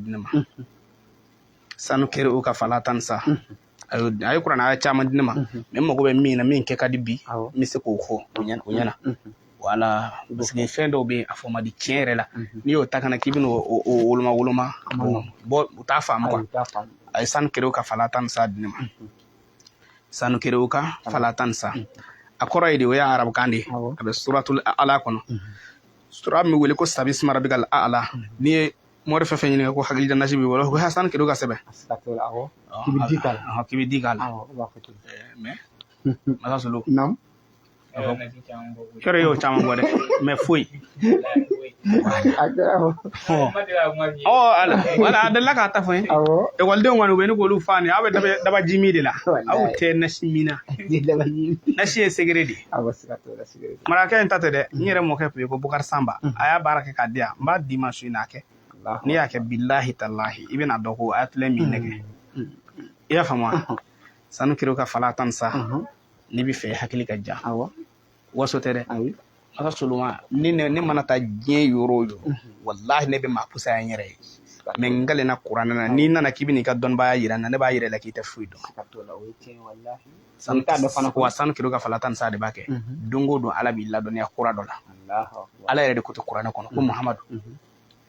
di ne ma. Sanuqri'uka fala tansa. A ye kuranɛ aya caman di ne ma, mais n mago bɛ min na, min kɛ ka di bi, n bɛ se k'o fɔ o ɲɛna. Wala, parce que fɛn dɔw bɛ yen, a fɔ man di tiɲɛ yɛrɛ la. N'i y'o ta ka na k'i bɛna o woloma woloma, bon, u t'a faamu quoi. A ye sanuqri'uka fala tansa di ne ma. Sanuqri'uka fala tansa, a kɔrɔ ye de, o ye arabukan de ye. A bɛ suratul ala kɔnɔ, sura min wele ko sabbihisma rabbikal a'la. N'i ye mori fɛn fɛn ɲininka ko hakili nasi b'i bolo, ko sanuqri'uka sɛbɛn. K'i bɛ di k'a la. K'i bɛ di k'a la. Mais masa solo. Naam. Yɔrɔ y'o caman bɔ dɛ, mais foyi. A kɛra o. Ɔ ala, wala, a delila k'a ta fɔ n ye. Ekɔlidenw kɔni, u bɛ ne k'olu fa nin, aw bɛ daba ji min de la, aw tɛ nasi min na. Nasi ye secret de ye. Awɔ, siga t'o la, secret. Marakɛ in ta tɛ dɛ. N yɛrɛ mɔkɛ tun ye ko Bukari Sanba, a y'a baara kɛ k'a di yan. N b'a d'i ma su in na, a kɛ. N'i y'a kɛ, bilahi talahi, i bɛna dɔn ko a tile min nɛgɛ. I y'a faamu wa? Sanuqri'uka fala tansa. N'i bɛ fɛ i hakili ka ja, waso tɛ dɛ. Masa Soloma, ni ne mana taa diɲɛ yɔrɔ o yɔrɔ, walahi, ne bɛ maa pusaya n yɛrɛ ye. Mais n kalenna kuranɛ na, n'i nana k'i bɛ n'i ka dɔnnibaya yira n na, ne b'a yira i la k'i tɛ foyi dɔn. Wa sanuqri'uka fala tansa de b'a kɛ. Don o don, Ala b'i ladɔnniya kura dɔ la. Ala yɛrɛ de ko tɛ kuranɛ kɔnɔ ko Muhamadu,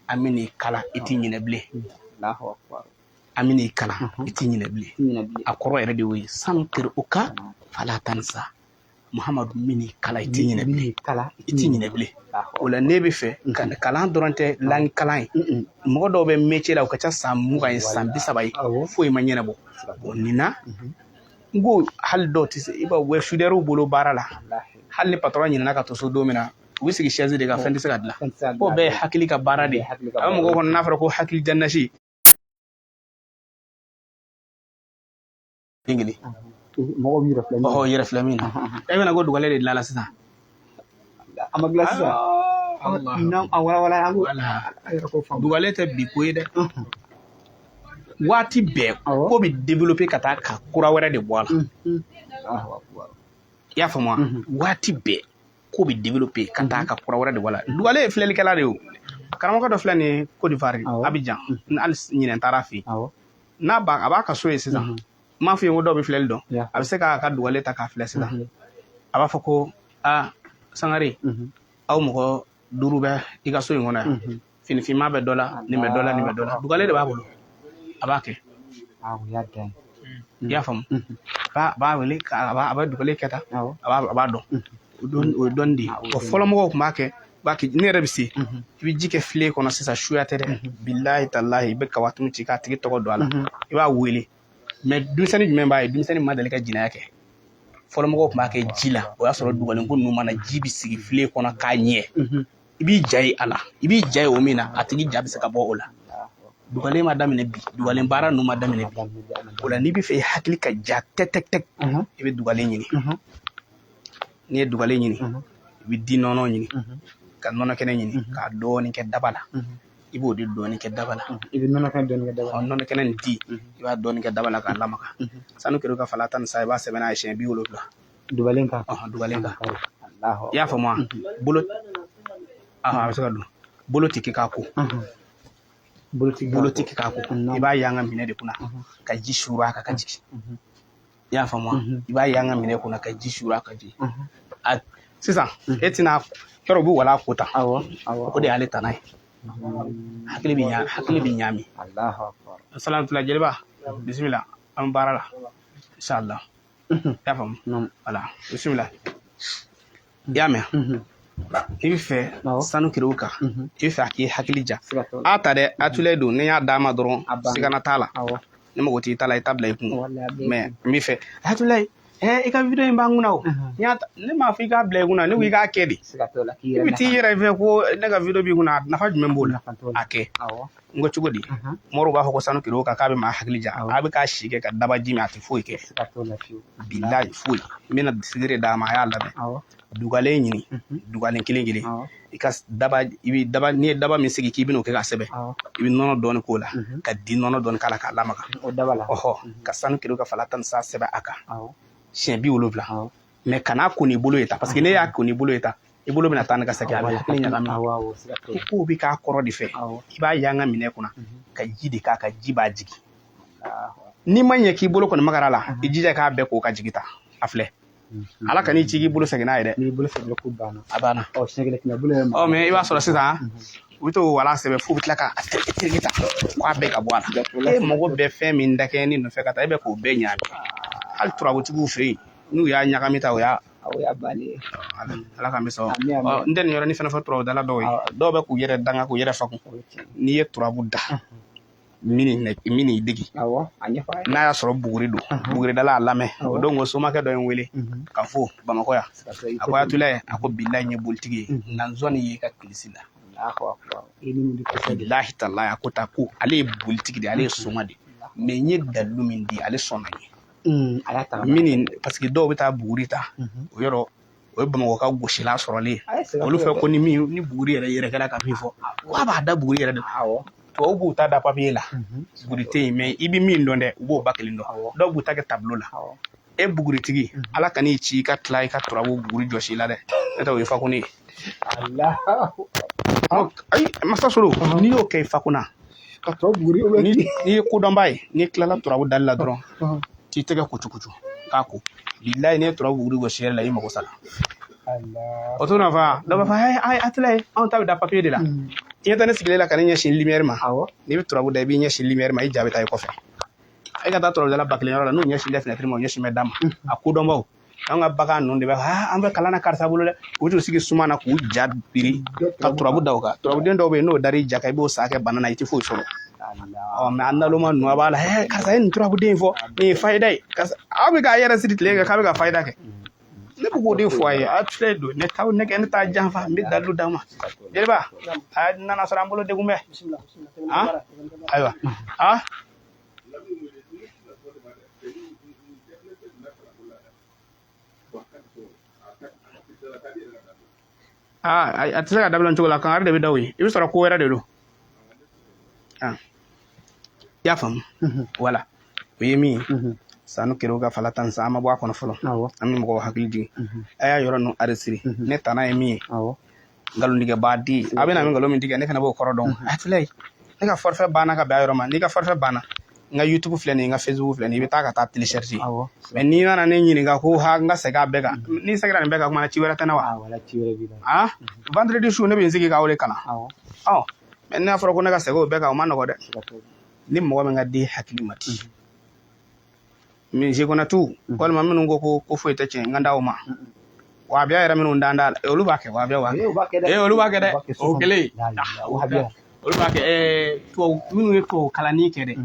an bɛ n'i kalan, i t'i ɲinɛ bilen. An bɛ n'i kalan, i t'i ɲinɛ bilen. A kɔrɔ yɛrɛ de y'o ye. Sanuqri'uka fala tansa, Muhamadu, n bɛ n'i kalan, i t'i ɲinɛ bilen, i t'i ɲinɛ bilen. O la, ne bɛ fɛ kalan dɔrɔn tɛ langue kalan ye. Mɔgɔ dɔw bɛ métier la, o ka ca san 20 ye, san 30 ye, foyi ma ɲɛnabɔ. Bon, nin na, n ko hali dɔw tɛ se, i b'a ye, soudeur bolo baara la, hali ni patron ɲinɛna ka to so don min na, u bɛ sigi chaise de kan, fɛn tɛ se ka dilan. K'o bɛɛ ye hakili ka baara de ye. A bɛ mɔgɔw kɔnɔ, n'a fɔra ko hakili jannasi den kelen. Mɔgɔw b'i yɛrɛ filɛ min. Ɔhɔ, yɛrɛ filɛ min na. E bɛna ko dugalen de dilan la sisan. A ma dilan sisan. A walawala an ko a yɛrɛ ko faamu. Dugalen tɛ bi ko ye dɛ. Waati bɛɛ ko bɛ développer ka taa ka kura wɛrɛ de bɔ a la. I y'a faamu wa? Waati bɛɛ ko bɛ développer ka taa ka kura wɛrɛ de bɔ a la. Dugalen ye filɛlikɛla de ye. O karamɔgɔ dɔ filɛ nin ye Côte d'Ivoire, Abidjan, hali ɲinɛn taara a fɛ yen. N'a ba a b'a ka so ye sisan, n m'a f'i ye ko dɔw bɛ filɛli dɔn. A bɛ se k'a ka dugalen ta k'a filɛ sisan, a b'a fɔ ko aa, Sangare, aw mɔgɔ duuru bɛ i ka so in kɔnɔ yan, finifinma bɛ dɔ la, nin bɛ dɔ la, nin bɛ dɔ la. Dugalen de b'a bolo, a b'a kɛ. I y'a faamu? A b'a wele, a bɛ dugalen kɛ tan, a b'a dɔn. O ye dɔnni de ye. Wa fɔlɔ mɔgɔw tun b'a kɛ, b'a kɛ. Ne yɛrɛ bɛ se, i bɛ ji kɛ filen kɔnɔ sisan, suya tɛ dɛ, bilahi talahi, i bɛ kawatimu ci k'a tigi tɔgɔ don a la, i b'a wele. Mais denmisɛnnin jumɛn b'a ye? Denmisɛnnin ma deli ka jinɛya kɛ. Fɔlɔ mɔgɔw tun b'a kɛ ji la. O y'a sɔrɔ dugalen ko ninnu mana, ji bɛ sigi filen kɔnɔ k'a ɲɛ, i b'i ja ye a la, i b'i ja ye o min na, a tigi ja bɛ se ka bɔ o la. Dugalen ma daminɛ bi, dugalen baara ninnu ma daminɛ bi. O la, n'i bɛ fɛ i hakili ka ja tɛ tɛ tɛ, i bɛ dugalen ɲini. N'i ye dugalen ɲini, i bɛ di nɔnɔ ɲini, ka nɔnɔ kɛnɛ ɲini k'a dɔɔnin kɛ daba la. I b'o de dɔɔnin kɛ daba la. I bɛ nɔnɔ kɛnɛ dɔɔnin kɛ daba la. Nɔnɔ kɛnɛ nin di, i b'a dɔɔnin kɛ daba la k'a lamaga. Sanuqri'uka fala tansa, i b'a sɛbɛn n'a ye siɲɛ 70. Dugalen kan. Dugalen kan. I y'a faamu wa? Bolo, a bɛ se ka don, bolo tɛ kɛ k'a ko. Bolo tɛ kɛ k'a ko. I b'a yanga minɛ de kunna ka ji suuru a kan ka jigin. I y'a faamu wa? I b'a yanga minɛ kunna ka ji suuru a kan jigin. Sisan e tɛna yɔrɔ, u bɛ wala ko ta. O de y'ale tana ye. Hakili bɛ ɲa, hakili bɛ ɲaami. Salamutula jeliba, bisimila, an bɛ baara la inshallah. I y'a faamu? Wala, bisimila. I y'a mɛn? I bɛ fɛ sanuqri'uka, i bɛ fɛ a k'i hakili ja, a ta dɛ, a tulen don. Ni n y'a d'a ma dɔrɔn, sigana t'a la. Ne mago t'i ta la, i ta bila i kun. Mais n bɛ fɛ Atulayi, i ka vidéo in b'an kunna o. Ne m'a fɔ i k'a bila i kunna, ne ko i k'a kɛ de. I bɛ t'i yɛrɛ fɛ ko ne ka vidéo b'i kunna, a nafa jumɛn b'o la? A kɛ. N ko cogo di? Moriw b'a fɔ ko sanuqri'uka k'a bɛ maa hakili ja. A bɛ k'a si kɛ ka dabaji min, a tɛ foyi kɛ. Bilayi, foyi. N bɛna sigiri d'a ma, a y'a lamɛn. Dugalen ɲini, dugalen kelen kelen. I ka daba, i bɛ daba, n'i ye daba min sigi k'i bɛn'o kɛ k'a sɛbɛn, i bɛ nɔnɔ dɔɔni k'o la, ka di nɔnɔ dɔɔni k'a la k'a lamaga. O daba la. Ɔhɔ, ka sanuqri'uka fala tansa sɛbɛn a kan siɲɛ 70. Mais kan'a ko n'i bolo ye ta, parce que ne y'a ko n'i bolo ye ta. I bolo bɛna taa ni ka segin, a bɛ hakili ɲagami. Awɔ, siga t'o la. Kow bɛ k'a kɔrɔ de fɛ. I b'a yanga minɛ kunna ka ji de k'a kan, ji b'a jigin. N'i ma ɲɛ k'i bolo kɔni magara la, i jija k'a bɛɛ ko ka jigi ta. A filɛ, Ala ka n'i ci k'i bolo segin n'a ye dɛ. N'i bolo segin ko banna. A banna. Ɔ, siɲɛ kelen kɛmɛ bolo yɛrɛ Ɔ, mais i b'a sɔrɔ sisan u bɛ t'o wala sɛbɛn f'u bɛ tila k'a tereke tereke ta k'a bɛɛ ka bɔ a la. E mago bɛ fɛn min dakɛɲɛni nɔfɛ ka taa, e bɛ k'o bɛɛ ɲagami. Hali turabutigiw fɛ yen, n'u y'a ɲagami ta, o y'a O y'a bannen ye. Ala k'an bɛ sɔn. Amin, amin. Ɔ, n tɛ nin yɔrɔnin fana fɔ turabudala dɔw ye. Dɔw bɛ k'u yɛrɛ danga, k'u yɛrɛ fakun. O ye tiɲɛ. N'i ye turabu da min n'i degi, Awɔ, a ɲɛfɔ a ye. N'a y'a sɔrɔ buguri don, buguridala a lamɛn. O don ko somakɛ dɔ ye n wele ka fo Bamakɔ yan. Siga t'o la. A ko Ayatulaye, a ko bilayi, n ye bolitigi ye, nka n sɔnni y'i ka kilisi la. Allahu akbar, i ni mun de kosɛbɛ. Bilahi talahi, a ko ta ko ale ye bolitigi de ye, ale ye soma de ye, mais n ye dalilu min di, ale sɔnna n ye. A y'a ta ka Min parce que dɔw bɛ taa buguri ta, o yɔrɔ o ye Bamakɔ ka gosila sɔrɔlen ye. A ye siga Olu t'o la fɛ dɛ. ko ni min ni buguri yɛrɛ yɛrɛ kɛra ka min fɔ, ko a b'a da buguri yɛrɛ de la. Tubabu b'u ta da papiye la, buguri tɛ yen, mais i bɛ min dɔn dɛ, u b'o ba kelen dɔn. Dɔw b'u ta kɛ tableau la. E buguritigi, Ala ka n'i ci i ka tila i ka turabu buguri jɔsi i la dɛ, n'o tɛ o ye fakuni ye. Allahu Ayi, masa solo, n'i y'o kɛ i fakuna ka tɔ buguri o bɛ ni n'i ye kodɔnba ye, n'i tilala turabu dali la dɔrɔn, t'i tɛgɛ kucukucu k'a ko, bilayi, n'i ye turabu buguri gosi yɛrɛ la, i mago sala. Allah. O t'o nafa. Dɔ b'a fɔ ayi ayi, a tila ye, anw ta bɛ da papiye de la. I ɲɛ tɛ ne sigilen la ka ne ɲɛsin lumière ma. N'i bɛ turabu da, i b'i ɲɛsin lumière ma, i ja bɛ taa i kɔfɛ. E ka taa turabudala ba kelen yɔrɔ la, n'u ɲɛsin bɛ fenêtre ma, u ɲɛsin bɛ da ma. A kodɔnbaw, an ka bagan ninnu de b'a fɔ ah, an bɛ kalan na karisa bolo dɛ. U t'u sigi suma na k'u ja biri ka turabu da o kan. Turabuden dɔw bɛ yen, n'o dar'i ja kan, i b'o sa kɛ bana na, i tɛ foyi sɔrɔ. Allah. Ɔ, mais an naloma ninnu, a b'a la ɛ, karisa ye nin turabuden in fɔ, nin ye fayida ye, karisa aw bɛ k'a yɛrɛ siri tile kan k'a bɛ ka fayida kɛ. Ne bɛ k'o de fɔ a ye, a filɛ don ne t'aw nɛgɛ, ne t'a janfa, n bɛ dalilu d'aw ma. Jeliba, a nana sɔrɔ an bolo degun bɛ. Ah, ayiwa, ah, ah, a tɛ se ka dabila nin cogo la, kangari de bɛ da o ye, i bɛ sɔrɔ ko wɛrɛ de don. Ah, i y'a faamu, wala o ye min ye, sanu kɛra ka fala tan san, an ma bɔ a kɔnɔ fɔlɔ. An bɛ mɔgɔw hakili jigin, a y'a yɔrɔ ninnu aresiri. Ne tana ye min ye, nkalontigɛbaa di, a bɛna min nkalon min tigɛ, ne fana b'o kɔrɔ dɔn. A filɛ ye, ne ka forfait banna ka bɛn a yɔrɔ ma. N'i ka forfait banna, n ka YouTube filɛ nin ye, n ka Facebook filɛ nin ye, i bɛ taa ka taa télécharger. Mais n'i nana ne ɲininka ko ha, n ka segin a bɛɛ kan, n'i seginna nin bɛɛ kan, kuma na ci wɛrɛ tɛ ne wa? Ah, wala ci wɛrɛ b'i la. Ah, vendredi su ne bɛ n sigi k'aw de kalan. Ɔ, mais n'a fɔra ko ne ka segin o bɛɛ kan, o ma nɔgɔ dɛ. Siga t'o la. Ni mɔgɔ min ka den hakili ma di min tu, walima minnu ko foyi tɛ tiɲɛ, n ka d'aw ma wahabiya yɛrɛ minnu dan da la, olu b'a kɛ, wahabiya b'a Eh, u b'a kɛ dɛ. kɛ, olu b'a kɛ dɛ. U b'a kɛ so O kɔnɔ. kelen. La ilaha, wahabiya. Olu b'a kɛ tubabu minnu ye tubabu kalanni kɛ dɛ,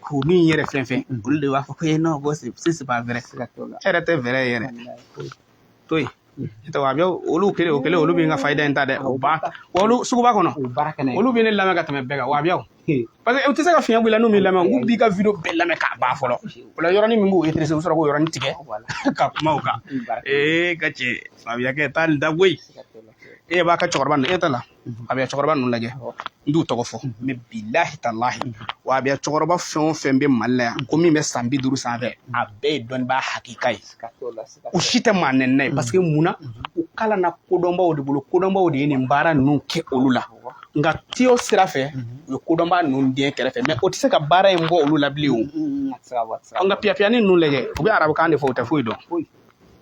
k'u min yɛrɛ fɛn fɛn, olu de b'a fɔ ko non, ko c'est pas vrai. Siga t'o la. E yɛrɛ tɛ vrai yɛrɛ. Wallahi, foyi. To yen, n'o tɛ wahabiya olu kelen, o kelen, olu bɛ n ka fayida in ta dɛ, o b'a wa olu suguba kɔnɔ. O baara kɛ n'a ye. Olu bɛ ne lamɛn ka tɛmɛ bɛɛ kan, wahabiyaw, He. parce que u tɛ se ka fiɲɛ bɔ i la n'u m'i lamɛn. K'u b'i ka vidéo bɛɛ lamɛn k'a ban fɔlɔ, o la yɔrɔnin min b'u intéressé, u bɛ sɔrɔ k'o yɔrɔnin tigɛ ka kuma o kan. Baara kɛ. Ee, ka cɛ wabiyakɛ taa nin da koyi. Siga t'o la. E b'a ka cɛkɔrɔba ninnu, e ta la wabiya cɛkɔrɔba ninnu lajɛ, n t'u tɔgɔ fɔ, mais bilahi talahi, wabiya cɛkɔrɔba fɛn o fɛn bɛ Mali la yan, ko min bɛ san 50 sanfɛ, a bɛɛ ye dɔnnibaa hakika ye. Siga t'o la, siga U si tɛ maa nɛnina ye, parce que mun na, u kalanna kodɔnbaw de bolo, kodɔnbaw de ye nin baara ninnu kɛ olu la. Nka tiyo sira fɛ, u ye kodɔnbaa ninnu den kɛrɛfɛ, mais o tɛ se ka baara in bɔ olu la bilen o. A tɛ se ka bɔ, a tɛ se ka An ka piyapiyani ninnu lajɛ, u bɛ arabukan de fɔ, u tɛ foyi dɔn. Foyi.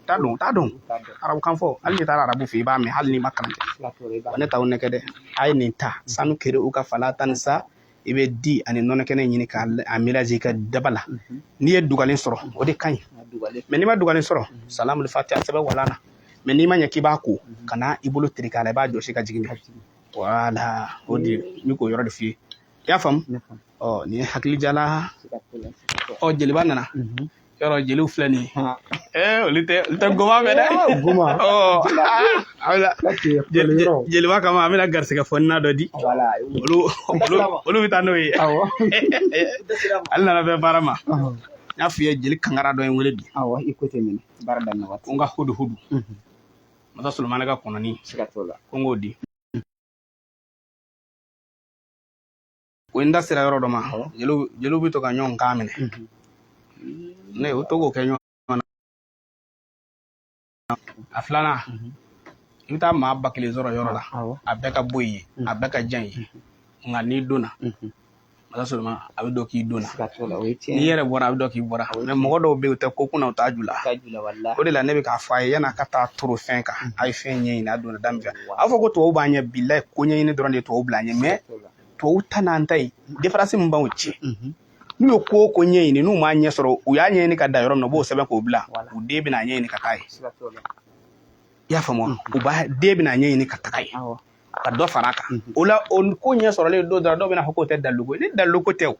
T'a dɔn, t'a dɔn. T'a dɔn. Arabukan fɔ, hali n'i taara arabu fɛ, i b'a mɛn hali n'i ma kalan kɛ. Siga t'o la, i b'a Wa ne t'aw nɛgɛ dɛ, a ye nin ta, sanu kere u ka fala tan ni sa, i bɛ di ani nɔnɔ kɛnɛ ɲini k'a a mélanger i ka daba la. N'i ye dugalen sɔrɔ, o de ka ɲi. Dugalen. Mais n'i ma dugalen sɔrɔ, salamul fatiha sɛbɛn wala na. Mais n'i ma ɲɛ k'i b'a ko, ka na i bolo tereke a la, i b'a jɔsi ka jigin. Wala o de n bɛ k'o yɔrɔ de f'i ye, i y'a faamu? Ne faamu. Ɔ, nin ye hakili jala. Siga t'o la, siga t'o la. Ɔ, jeliba nana yɔrɔ, jeliw filɛ nin ye. Ee, olu tɛ goma fɛ dɛ. Goma. Ɔ, awla. Ka cɛ yɔrɔ. Jeliba kama, an bɛna garisɛgɛ fɔnina dɔ di. Wala. Olu bɛ taa n'o ye. Ale nana bɛn baara ma. N y'a f'i ye, jeli kankara dɔ ye n wele bi. Awɔ, i ko ten minɛ. Baara daminɛ waati. Ko n ka hudu hudu, masa Solomani ka kɔnɔni. Siga t'o la. Ko n k'o di, ko n da sera yɔrɔ dɔ ma, jeliw bɛ to ka ɲɔgɔn kan minɛ, ne o to k'o kɛ ɲɔgɔn na. A filanan, I bɛ taa maa 1000 sɔrɔ yɔrɔ la, a bɛɛ ka bɔ i ye, a bɛɛ ka jan i ye, nka n'i donna Masa Solomani, a bɛ dɔn k'i donna. N'i yɛrɛ bɔra, a bɛ dɔn k'i bɔra. Mais mɔgɔ dɔw bɛ yen, u tɛ ko kunna, u t'a ju la. O de la ne bɛ k'a fɔ a ye, yan'a ka taa toro fɛn kan, a ye fɛn ɲɛɲini, a donna da min fɛ. A b'a fɔ ko tubabu b'an ɲɛ, bilayi, ko ɲɛɲini dɔrɔn de ye tubabu bila an ɲɛ. Mais tubabu ta n'an ta ye, différence min b'anw cɛ, n'u ye ko o ko ɲɛɲini, n'u m'a ɲɛ sɔrɔ, u y'a ɲɛɲini ka da yɔrɔ min na, u b'o sɛbɛn k'o bila, u den bɛna ɲɛɲini ka taa yen. I y'a faamu? U b'a den bɛna ɲɛɲini ka taga yen, ka dɔ fara a kan. O la, o ko ɲɛ sɔrɔlen don dɔ la, dɔw bɛna fɔ k'o tɛ dalilu ko ye. Ni dalilu ko tɛ, o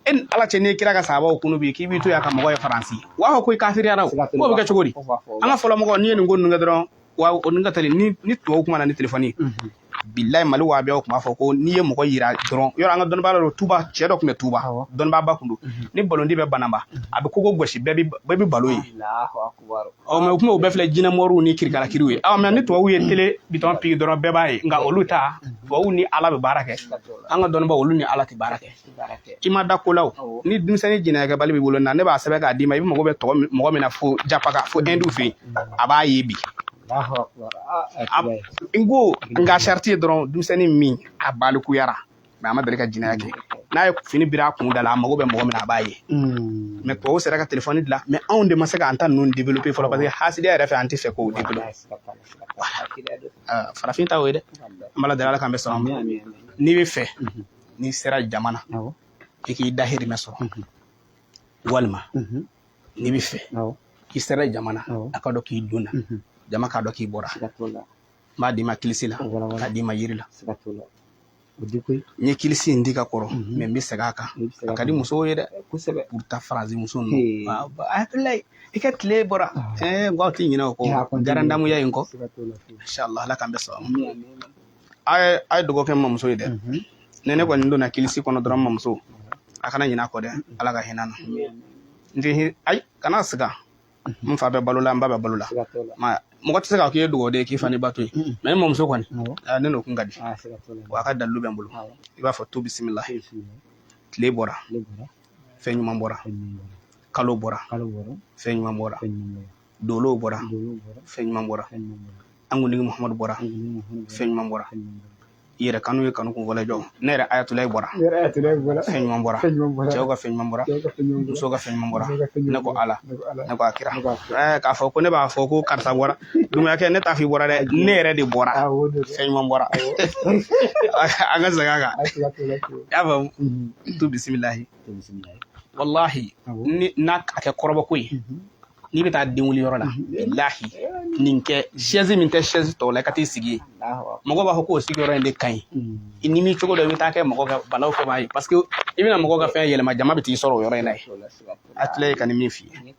e ni Ala cɛ, n'i ye kira ka sahabaw kunu bi, k'i b'i to yan ka mɔgɔ ye Faransi, u b'a fɔ ko i kafiriyara. O k'o bɛ kɛ cogo di? An ka fɔlɔ mɔgɔw, n'i ye nin ko ninnu kɛ dɔrɔn, wa o nin ka teli ni tubabu kuma na ni telefɔni. Bilayi, Mali wahabiyaw tun b'a fɔ ko n'i ye mɔgɔ yira dɔrɔn, yɔrɔ an ka dɔnnibaa dɔ, Tuba, cɛ dɔ tun bɛ Tuba, dɔnnibaaba tun don. Ni balondi bɛ Banamba, a bɛ kogo gosi, bɛɛ bɛ balo ye. Ɔ mais o kuma, o bɛɛ filɛ jinɛ moriw ni kirikarakiriw ye. Aw mais ni tubabu ye télé bitɔn pigi dɔrɔn, bɛɛ b'a ye. Nka olu ta, tubabu ni Ala bɛ baara kɛ, an ka dɔnnibaw, olu ni Ala tɛ baara kɛ. I ma da ko la. O ni denmisɛnnin jɛnɛyakɛbali b'i bolo na, ne b'a sɛbɛn k'a d'i ma, i bɛ mago bɛ tɔgɔ mɔgɔ min na fo Japaka, fo Inde fɛ yen, a b'a ye bi. N ko n ka sariti ye dɔrɔn, denmisɛnnin min a balikuyara mais a ma deli ka jinɛya kɛ, n'a ye fini biri a kun da la, a mago bɛ mɔgɔ min na, a b'a ye. Mais tubabu sera ka telefɔni dilan, mais anw de ma se k'an ta ninnu développer fɔlɔ, parce que hasidiya yɛrɛ fɛ, an tɛ fɛ k'o développer. Farafin ta o ye dɛ. An b'a deli, Ala k'an bɛ sɔn. N'i bɛ fɛ, n'i sera jama na, i k'i dahirimɛ sɔrɔ, walima n'i bɛ fɛ k'i sera jama na, a ka dɔn k'i donna, jama k'a dɔn k'i bɔra, n b'a d'i ma kilisi la, k'a d'i ma yiri la. N ye kilisi in di ka kɔrɔ, mais n bɛ segin a kan. A ka di musow ye dɛ, u ta Faransi muso ninnu, hakilila i ka tile bɔra, n ko aw tɛ ɲinɛ o kɔ, garandamuya in kɔ. Inshallah, Ala k'an bɛ sɔn. A ye dugawu kɛ n mamuso ye dɛ. Ni ne kɔni donna kilisi kɔnɔ dɔrɔn, mamuso, a kana ɲinɛ a kɔ dɛ. Ala ka hinɛ na. N tɛ, ayi, kana siga, n fa bɛ balo la, n ba bɛ balo la. Mɔgɔ tɛ se k'a k'i ye dugawuden k'i fa ni ba to yen, mais n mamuso kɔni, ne n'o kun ka di wa, a ka dalilu bɛ n bolo. I b'a fɔ to bisimilahi, tile bɔra, fɛn ɲuman bɔra, kalo bɔra, fɛn ɲuman bɔra, dolow bɔra, fɛn ɲuman bɔra, an kuntigi Muhamadu bɔra, fɛn ɲuman bɔra, i yɛrɛ kanu ye kanu kun fɔlɔ jɔ, ne yɛrɛ Ayatulayi bɔra, fɛn ɲuman bɔra, cɛw ka fɛn ɲuman bɔra, musow ka fɛn ɲuman bɔra, ne ko Ala, ne ko a kira. K'a fɔ ko ne b'a fɔ ko karisa bɔra, Dumuyakɛ, ne t'a fɔ i bɔra dɛ, ne yɛrɛ de bɔra, fɛn ɲuman bɔra. An ka segin a kan. I y'a faamu? Tu bisimilahi. Walahi, ni n'a kɛ kɔrɔbɔ ko ye, n'i bɛ taa denwuli yɔrɔ la, bilahi, nin kɛ chaise min tɛ chaise tɔw la, i ka t'i sigi yen, mɔgɔw b'a fɔ k'o sigiyɔrɔ in de ka ɲi. I ni min cogo dɔ, i bɛ taa kɛ mɔgɔ ka balaw kɛ b'a ye, parce que i bɛna mɔgɔw ka fɛn yɛlɛma, jama bɛ t'i sɔrɔ o yɔrɔ in na yen. A tila ye ka nin min f'i ye,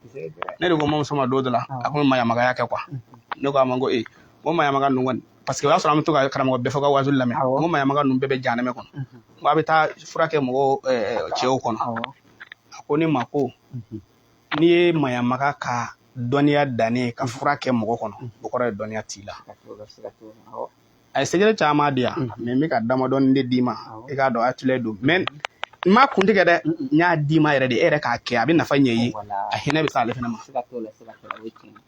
ne de ko mamuso ma don dɔ la, a ko mayamagaya kɛ quoi. Ne ko a ma ko ee, ko mayamaga ninnu kɔni, parce que o y'a sɔrɔ an bɛ to ka karamɔgɔ bɛɛ fɔ ka waajuli lamɛn, n ko mayamaga ninnu bɛɛ bɛ jahanɛmɛ kɔnɔ, n ko a bɛ taa fura kɛ mɔgɔw cɛw kɔnɔ. A ko ne ma ko n'i ye mayamaga ka dɔnniya dannen ka fura kɛ mɔgɔ kɔnɔ, o kɔrɔ ye dɔnniya t'i la. A ye secret caman di yan, mais n bɛ ka damadɔni de d'i ma, i k'a dɔn Ayatulayi don. Mais n m'a kun tigɛ dɛ, n y'a d'i ma yɛrɛ de, e yɛrɛ k'a kɛ, a bɛ nafa ɲɛ i ye, a hinɛ bɛ se ale fana ma.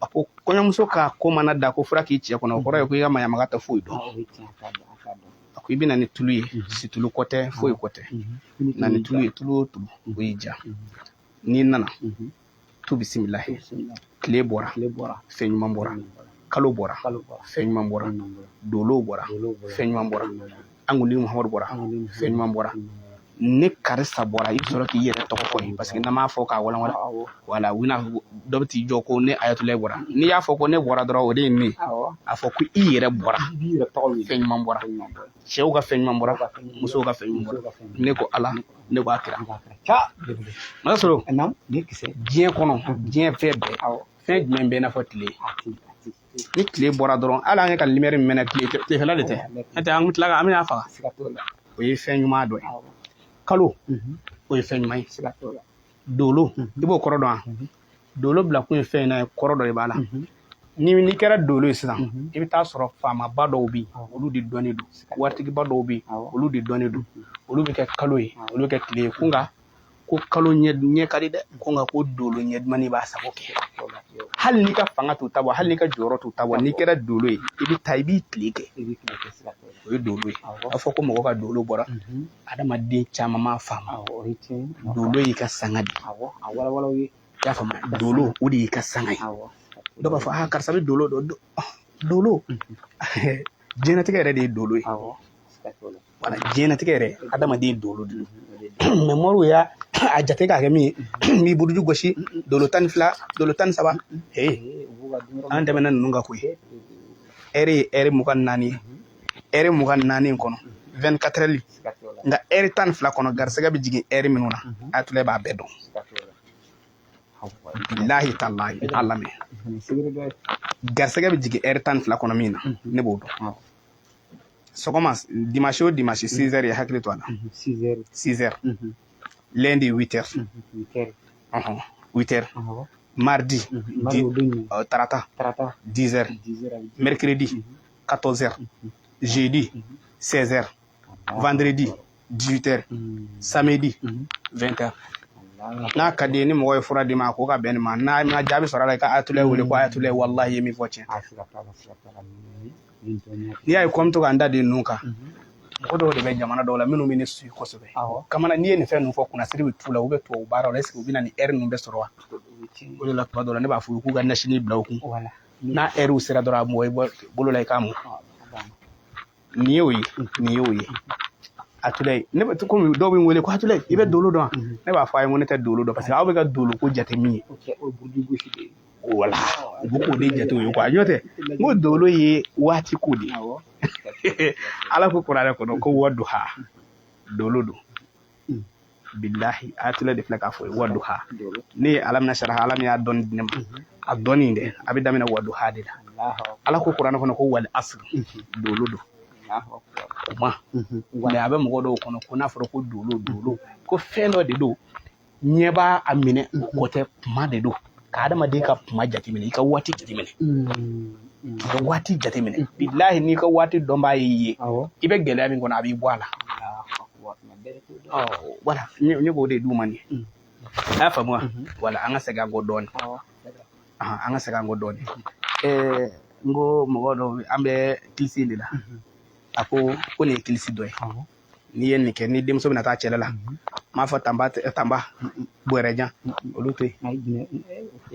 A ko kɔɲɔmuso ka ko mana da ko fura k'i cɛ kɔnɔ, o kɔrɔ ye ko i ka mayamaga tɛ foyi dɔn. A ko i bɛ na ni tulu ye, situlu kɔ tɛ, foyi kɔ tɛ, na ni tulu ye, tulu o tulu o y'i diya. N'i nana, tu bisimilahi, tile bɔra, fɛn ɲuman bɔra, kalo bɔra, fɛn ɲuman bɔra, dolow bɔra, fɛn ɲuman bɔra, an kuntigi Muhamadu bɔra, fɛn ɲuman bɔra, ne karisa bɔra. I bɛ sɔrɔ k'i yɛrɛ tɔgɔ fɔ yen, parce que n'an m'a fɔ k'a walanwalan, wala u bɛna dɔ bɛ t'i jɔ ko ne Ayatulayi bɔra. N'i y'a fɔ ko ne bɔra dɔrɔn, o de ye ne ye. A fɔ ko i yɛrɛ bɔra, fɛn ɲuman bɔra, cɛw ka fɛn ɲuman bɔra, musow ka fɛn ɲuman bɔra, ne ko Ala, ne ko a kira. Masa sɔrɔ diɲɛ kɔnɔ, diɲɛ fɛn bɛɛ, fɛn jumɛn bɛ i n'a fɔ tile? Ni tile bɔra dɔrɔn, hali an ye ka lumière min mɛnɛ tilefɛla de tɛ, n'o tɛ an bɛ tila ka an bɛna faga. O ye fɛn ɲuman dɔ ye. Kalo, o ye fɛn ɲuman ye. Dolo, i b'o kɔrɔ dɔn wa? Dolo bila kun ye fɛn in na ye, kɔrɔ dɔ de b'a la. Ni kɛra dolo ye sisan, i bɛ taa sɔrɔ faamaba dɔw bɛ yen, olu de dɔnnen don, waritigiba dɔw bɛ yen, olu de dɔnnen don, olu bɛ kɛ kalo ye, olu bɛ kɛ tile ye. Ko nka ko kalo ɲɛ ka di dɛ, ko nka ko dolo ɲɛ dumanni b'a sago kɛ. Hali n'i ka fanga t'u ta bɔ, hali n'i ka jɔyɔrɔ t'u ta bɔ, n'i kɛra dolo ye, i bɛ taa i b'i tile kɛ. O ye dolo ye. A fɔ ko mɔgɔ ka dolo bɔra, adamaden caman m'a faamu. Dolo y'i ka sanga de ye. I y'a faamu? Dolo, o de y'i ka sanga ye. Dɔw b'a fɔ, aa, karisa bɛ dolo dɔn. Dolo, diɲɛlatigɛ yɛrɛ de ye dolo ye. Wala, diɲɛlatigɛ yɛrɛ, adamaden dolo de don. Mais moriw y'a a jate k'a kɛ min ye, n b'i buruju gosi, dolo 12, dolo 13. Ee, an tɛmɛna ninnu kan koyi. Ɛri ye ɛri 24 ye. Ɛri 24 in kɔnɔ, 24 heures, nka ɛri 12 kɔnɔ, garisɛgɛ bɛ jigin ɛri minnu na, Ayatollah b'a bɛɛ dɔn. Bilahi talahi, a lamɛn, garisɛgɛ bɛ jigin ɛri 12 kɔnɔ min na, ne b'o dɔn. Sɔgɔma, dimanche o dimanche, 6 heures ye, hakili to a la, 6 heures. Lundi, 8 heures, 8 heures. Mardi, tarata, 10 heures. Mercredi, 14 heures. Jeudi, 16 heures. Vendredi, 18 heures. Samedi, 20 heures. N'a ka di ye, ni mɔgɔ ye fura d'i ma ko ka bɛn nin ma, n'a ma jaabi sɔrɔ a la, i ka Ayatollah wele ko Ayatollah, wallahi, ye min fɔ tiɲɛ. N'i y'a ye ko n bɛ to ka n da den ninnu kan, mɔgɔ dɔw de bɛ jamana dɔw la minnu bɛ ne suit kosɛbɛ. Kamana, n'i ye nin fɛn ninnu fɔ, kunnasiri bɛ t'u la, u bɛ tubabu baaraw la, est ce que u bɛ na nin ɛri ninnu bɛɛ sɔrɔ wa? O de la, tuma dɔw la, ne b'a fɔ u k'u ka nasini bila u kun. N'a ɛriw sera dɔrɔn, a mɔgɔ i bɔ bolo la, i k'a mun. Nin y'o ye, nin y'o ye. Ayatollah, ne bɛ komi dɔw bɛ n wele ko Ayatollah, i bɛ dolo dɔn wa? Ne b'a fɔ a ye ko ne tɛ dolo dɔn, parce que aw bɛ ka dolo ko jate min ye, wala u bɛ k'o de jate o ye quoi. N'o tɛ, n ko dolo ye waati ko de ye. Ala ko kuranɛ kɔnɔ ko waduha, dolo don. Bilahi, Ayatollah de filɛ k'a fɔ ye, waduha. Ne ye alam nasaraha, ala min y'a dɔnni di ne ma, a dɔnni dɛ, a bɛ daminɛ waduha de la. Ala ko kuranɛ kɔnɔ ko wal asr, dolo don. O ma mais a bɛ mɔgɔ dɔw kɔnɔ ko n'a fɔra ko dolo, dolo ko fɛn dɔ de don, ɲɛ b'a a minɛ, o ko tɛ, kuma de don. Ka adamaden ka kuma jateminɛ, i ka waati jateminɛ, i ka waati jateminɛ. Bilahi, n'i ka waati dɔnbaa y'i ye, i bɛ gɛlɛya min kɔnɔ, a b'i bɔ a la. Wala, ne b'o de d'u ma nin ye. A y'a faamu wa? Wala, an ka segin an kɔ dɔɔnin, an ka segin an kɔ dɔɔnin. N ko mɔgɔ dɔw, an bɛ kilisi de la. A ko ko nin ye kilisi dɔ ye. N'i ye nin kɛ, ni denmuso bɛna taa cɛla la, n m'a fɔ tanba, tanba bɔrɛjan, olu to yen.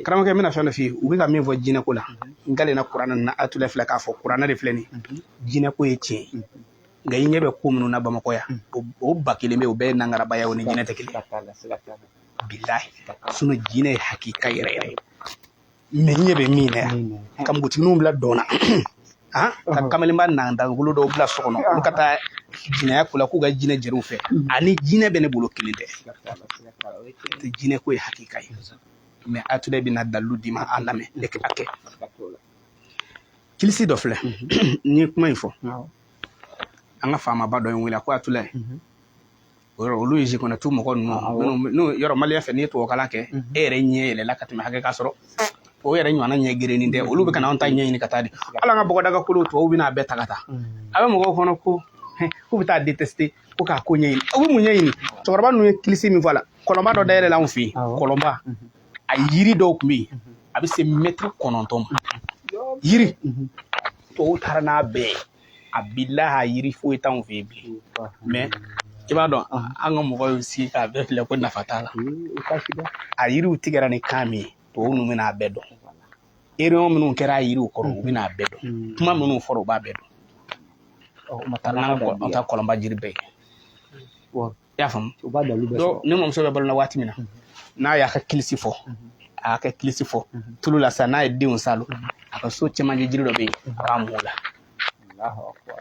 Karamɔgɔkɛ, n bɛna fɛn dɔ f'i ye. U bɛ ka min fɔ jinɛko la, n kalenna kuranɛ na. Ayatollah filɛ k'a fɔ, kuranɛ de filɛ nin ye. Jinɛko ye tiɲɛ ye, nka i ɲɛ bɛ ko minnu na Bamakɔ yan, o ba kelen bɛ yen, o bɛɛ ye nangarabaya, o ni jinɛ tɛ kelen ye. Bilahi, sinon jinɛ ye hakika yɛrɛ yɛrɛ ye. Mais ɲɛ bɛ min na yan, ka npogotigininw bila dɔn na, ka kamalenba nandangolo dɔw bila so kɔnɔ, olu ka taa jinɛya ko la, k'u ka jinɛ jɛriw fɛ, ani jinɛ bɛ ne bolo, kelen tɛ. Jinɛ ko ye hakika ye. Mais Ayatollah bɛna dalilu d'i ma, a lamɛn, ne a kɛ kilisi dɔ filɛ. N ye kuma in fɔ, an ka faamaba dɔ ye n wele, a ko Ayatollah, o yɔrɔ olu ye jikɔnɔ mɔgɔ ninnu n'u yɔrɔ maliyɛn fɛ, n'i ye tubabukalan kɛ, e yɛrɛ ɲɛ yɛlɛla ka tɛmɛ hakɛ kan sɔrɔ o yɛrɛ ɲɔgɔnna ɲɛ gerenin tɛ. Olu bɛ ka n'anw ta ɲɛɲini ka taa di. Hali an ka bɔgɔdaga kolo, tubabuw bɛna a bɛɛ ta ka taa. A bɛ mɔgɔw kɔnɔ ko k'u bɛ taa détester, ko k'a ko ɲɛɲini. U bɛ mun ɲɛɲini? Cɛkɔrɔba ninnu ye kilisi min fɔ a la, kɔlɔnba dɔ dayɛlɛ la anw fɛ yen. Kɔlɔnba, a yiri dɔw tun bɛ yen, a bɛ se mɛtiri 9 ma. Yiri, tubabuw taara n'a bɛɛ ye. A bilahi, a yiri foyi t'anw fɛ yen bilen. Mais i b'a dɔn, an ka mɔgɔw y'u sigi k'a bɛɛ filɛ ko nafa t'a la. A yiriw tigɛra ni kan min ye, tubabu ninnu bɛna a bɛɛ dɔn. Erreur minnu kɛra a yiriw kɔrɔ, u bɛna a bɛɛ dɔn. Kuma minnu fɔra, u b'a bɛɛ dɔn. N'an ta kɔlɔnba jiri bɛɛ ye, i y'a faamu? Ne mamuso bɛ balo la waati min na, n'a y'a ka kilisi fɔ, a y'a ka kilisi fɔ tulu la sisan, n'a ye denw salo, a ka so cɛmancɛ jiri dɔ bɛ yen, a b'a mun o la.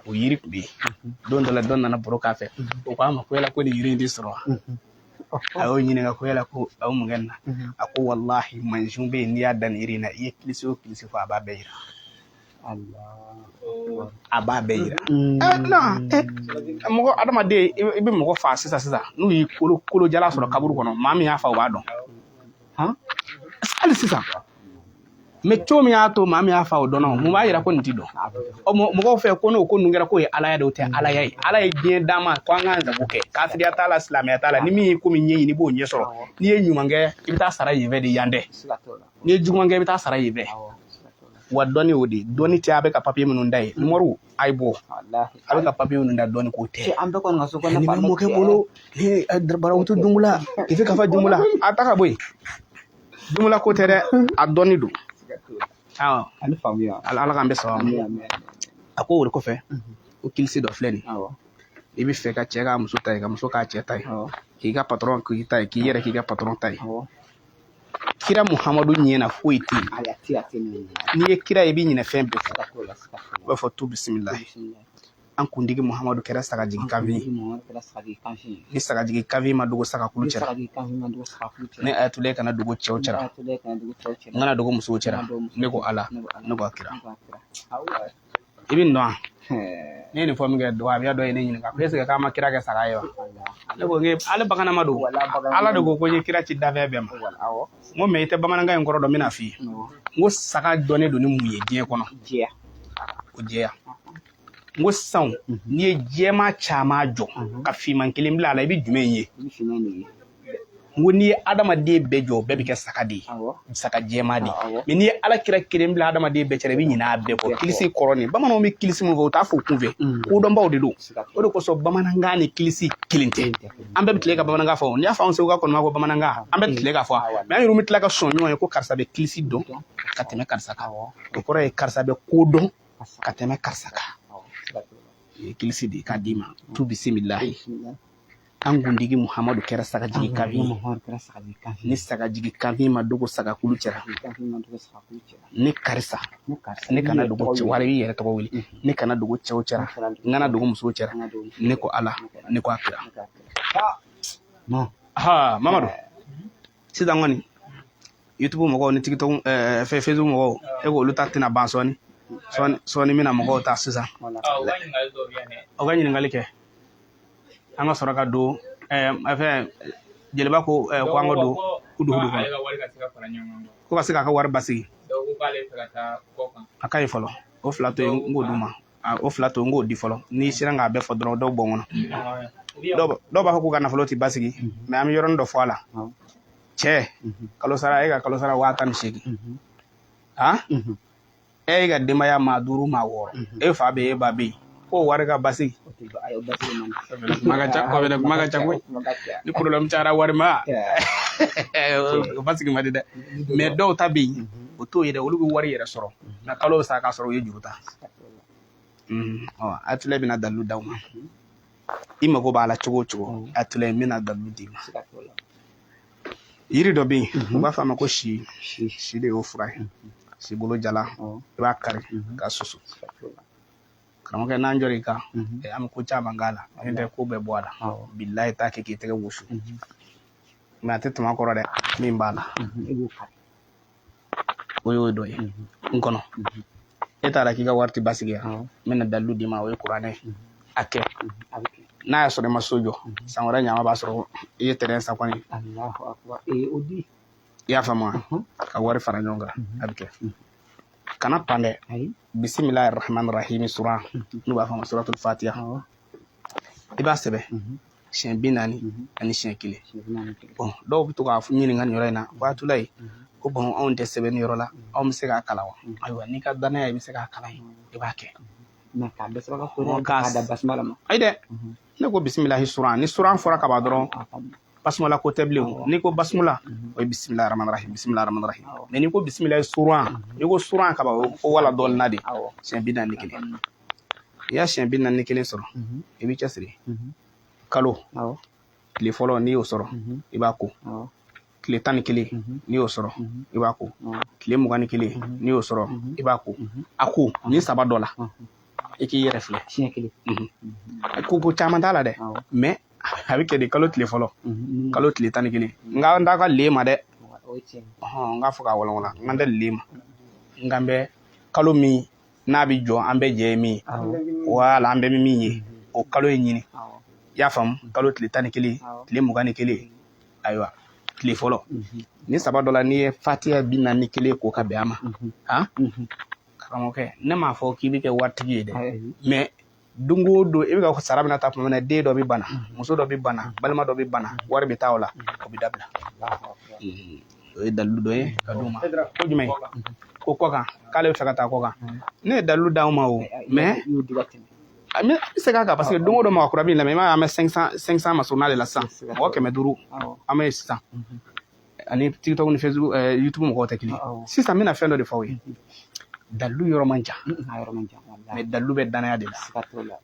O yiri tun bɛ yen. Don dɔ la, dɔ nana baro k'a fɛ, o k'a ma ko yala ko nin yiri in tɛ sɔrɔ wa? A y'o ɲininka ko yala ko a bɛ mun kɛ nin na? A ko walahi, mansin bɛ yen, n'i y'a da nin yiri in na, i ye kilisi o kilisi fɔ, a b'a bɛɛ yira, a b'a bɛɛ yira. Mɔgɔ adamaden, i bɛ mɔgɔ faa sisan sisan, n'u y'i kolo kolo jala sɔrɔ kaburu kɔnɔ, maa min y'a fa, o b'a dɔn hali sisan. Mais cogo min y'a to maa min y'a fa o dɔnna, mun b'a yira ko nin ti dɔn? Ɔ, mɔgɔw fɛ ko n'o ko ninnu kɛra k'o ye alaya de, o tɛ alaya ye. Ala ye diɲɛ d'an ma ko an k'an sago kɛ. Kafiriya t'a la, silamɛya t'a la. Ni min ye ko min ɲɛɲini, i b'o ɲɛ sɔrɔ. N'i ye ɲuman kɛ, i bɛ taa sara yen fɛ de, yan tɛ. N'i ye juguman kɛ, i bɛ taa sara yen fɛ. Wa dɔnni o de dɔnni tɛ. A bɛ ka papiye minnu da ye, numéro a ye bɔ, a bɛ ka papiye minnu da, dɔnni ko tɛ. An bɛɛ kɔni ka so kɔnɔ. Nin bɛ mɔkɛ bolo ni barawutu dumula i ka fa dumula, a ta ka bɔ yen. Dumula ko tɛ dɛ, a dɔnni don. Awɔ. Ani faamuya. Ala k'an bɛ sababu ma. A ko o de kɔfɛ, ko kilisi dɔ filɛ nin, i bɛ fɛ ka cɛ k'a muso ta ye, ka muso k'a cɛ ta ye, k'i ka patɔrɔn k'i ta ye, k'i yɛrɛ k'i ka patɔrɔn ta ye. Kira Muhamadu ɲɛ na foyi tɛ yen. N'i ye kira ye, i bɛ ɲinɛ fɛn bɛɛ kɔ. I b'a fɔ tu bisimilahi. An kuntigi Muhamadu kɛra sagajigi kanfin ye. Ni sagajigi kanfin ma dogo sagakulu cɛla, ne Ayatulayi kana dogo cɛw cɛla, n kana dogo musow cɛla. Ne ko Ala, ne ko a kira. I bɛ nin dɔn wa? Ne ye nin fɔ min kɛ, wahabiya dɔ ye ne ɲininka ko est ce que k'an ma kira kɛ saga ye wa? Ne ko ale baganama don. Ala de ko ko n ye kira ci dafɛn bɛɛ ma. N ko mais i tɛ bamanankan in kɔrɔ dɔn, n bɛna f'i ye. N ko saga dɔnnen don ni mun ye diɲɛ kɔnɔ? O jɛya. N ko sisan, n'i ye jɛman caman jɔ ka finman kelen bila a la, i bɛ jumɛn ye? N ko n'i ye adamaden bɛɛ jɔ, o bɛɛ bɛ kɛ saga de ye, saga jɛman de ye. Mais n'i ye ala kira kelen bila adamaden bɛɛ cɛla, i bɛ ɲinɛ a bɛɛ kɔ. Kilisi kɔrɔ nin, bamananw bɛ kilisi min fɔ, u t'a fɔ u kunfɛ, kodɔnbaw de don. O de kosɔn bamanankan ni kilisi kelen tɛ. An bɛɛ bɛ tile ka bamanankan fɔ. N'i y'a fɔ anw Segu ka kɔnɔma ko bamanankan, an bɛɛ bɛ tile k'a fɔ. Mais an yɛrɛ bɛ tila ka sɔn ɲɔgɔn ye ko karisa bɛ kilisi dɔn ka tɛmɛ karisa kan. O kɔrɔ ye karisa bɛ ko dɔn ka tɛmɛ karisa kan. O ye kilisi de ye k'a d'i ma. Tu bisimilahi. An kuntigi Muhamadu kɛra sagajigi kanfin ye. Ni sagajigi kanfin ma dogo sagakulu cɛla, ne karisa, ne kana dogo cɛ wala, i b'i yɛrɛ tɔgɔ wele, ne kana dogo cɛw cɛla, n kana dogo musow cɛla. Ne ko Ala, ne ko a kira. Ha Mamadu, sisan kɔni YouTube mɔgɔw ni TikTok, fɛn Facebook mɔgɔw, e ko olu ta tɛna ban sɔɔni sɔɔni sɔɔni. N bɛna mɔgɔw ta sisan. O ka ɲininkali kɛ, an ka sɔrɔ ka don fɛn jeliba ko ko an ka don kudukudu kɔnɔ ko ka se k'a ka wari basigi. A ka ɲi fɔlɔ. O fila to yen, n k'o d'u ma. O fila to n k'o di fɔlɔ. N'i sera k'a bɛɛ fɔ dɔrɔn, dɔw bɔ n kɔnɔ. Dɔw b'a fɔ k'u ka nafolo tɛ basigi, mais an bɛ yɔrɔnin dɔ fɔ a la. Cɛ, kalo sara, e ka kalo sara 18,000, han, e y'i ka denbaya maa duuru, maa wɔɔrɔ, e fa bɛ yen, e ba bɛ yen, k'o wari ka basigi, kuma ka ca, kuma ka ca koyi. Ni problème cayara wari ma, o basigi man di dɛ. Mais dɔw ta bɛ yen, o t'o ye dɛ. Olu bɛ wari yɛrɛ sɔrɔ, mais kalo bɛ sa k'a sɔrɔ u ye juru ta. Ɔ, Ayatulayi bɛna dalilu d'aw ma. I mago b'a la cogo o cogo, Ayatulayi n bɛna dalilu d'i ma. Yiri dɔ bɛ yen, u b'a fɔ a ma ko si. Si de y'o fura ye. Si bolo jala, i b'a kari k'a susu. Karamɔgɔkɛ, n'an jɔr'i kan, an bɛ ko caman k'a la. N'o tɛ, ko bɛɛ bɔ a la. Bilayi, t'a kɛ k'i tɛgɛ wusu, mais a tɛ tɛmɛ a kɔrɔ dɛ. Min b'a la, o y'o dɔ ye. N kɔnɔ, e t'a la k'i ka wari tɛ basigi yan, n bɛna dalilu d'i ma. O ye kuranɛ ye. A kɛ, n'a y'a sɔrɔ i ma so jɔ, san wɛrɛ ɲama b'a sɔrɔ i ye terrain san kɔni. I y'a faamu wa? Ka wari fara ɲɔgɔn kan, a bɛ kɛ. Kana pan dɛ. Bisimilahi rahman rahim suran, n'u b'a fɔ a ma suratul fatiha, i b'a sɛbɛn siɲɛ 40 ani siɲɛ kelen. Bon, dɔw bɛ to k'a ɲininka nin yɔrɔ in na, Ayatulayi ko bon, anw tɛ sɛbɛnni yɔrɔ la, anw bɛ se k'a kalan wa? Ayiwa, n'i ka danaya, i bɛ se k'a kalan yen, i b'a kɛ. Ayi dɛ, ne ko bisimilahi suran. Ni suran fɔra ka ban dɔrɔn, basumala ko tɛ bilen. N'i ko basumala, o ye bisimilahi rahman rahim, bisimilahi rahman rahim. Mais n'i ko bisimilahi suran, n'i ko suran ka ban, o ko wala dɔɔnin de. Siɲɛ 41, i y'a siɲɛ 41 sɔrɔ, i b'i cɛsiri. Kalo tile fɔlɔ, n'i y'o sɔrɔ, i b'a ko. Tile 11, n'i y'o sɔrɔ, i b'a ko. Tile 21, n'i y'o sɔrɔ, i b'a ko. A ko nin saba dɔ la, i k'i yɛrɛ filɛ. Siɲɛ kelen. Ko caman t'a la dɛ, mais a bɛ kɛ de kalo tile fɔlɔ, kalo tile 11. Nka n t'a ka le ma dɛ, n k'a fɔ k'a walawala, n k'an tɛ le ma. Nka n bɛ kalo min n'a bɛ jɔ, an bɛɛ jɛ ye min ye, wala an bɛɛ bɛ min ye, o kalo in ɲini. I y'a faamu? Kalo tile 11, tile 21. Ayiwa, Tile fɔlɔ ni saba dɔ la, n'i ye fatiya 41 ko ka bɛn a ma, han, karamɔgɔkɛ, ne m'a fɔ k'i bɛ kɛ waritigi ye dɛ, mais don o don i bɛ ka sara bɛna taa tuma min na, den dɔ bɛ bana, muso dɔ bɛ bana, balima dɔ bɛ bana, wari bɛ taa o la, o bɛ dabila. O ye dalilu dɔ ye ka d'u ma. Ko jumɛn? Ko kɔkan, k'ale bɛ fɛ ka taa kɔkan. Ne ye dalilu d'aw ma o, mais an bɛ segin a kan, parce que don o don mɔgɔ kura bɛ lamɛn. I m'a ye, an bɛ 500 500 masurunna de la sisan, mɔgɔ 500 an bɛ yen sisan. Ani TikTok ni Facebook, YouTube mɔgɔw tɛ kelen. Sisan n bɛna fɛn dɔ de fɔ aw ye. Dalilu yɔrɔ man jan, mais dalilu bɛ danaya de la.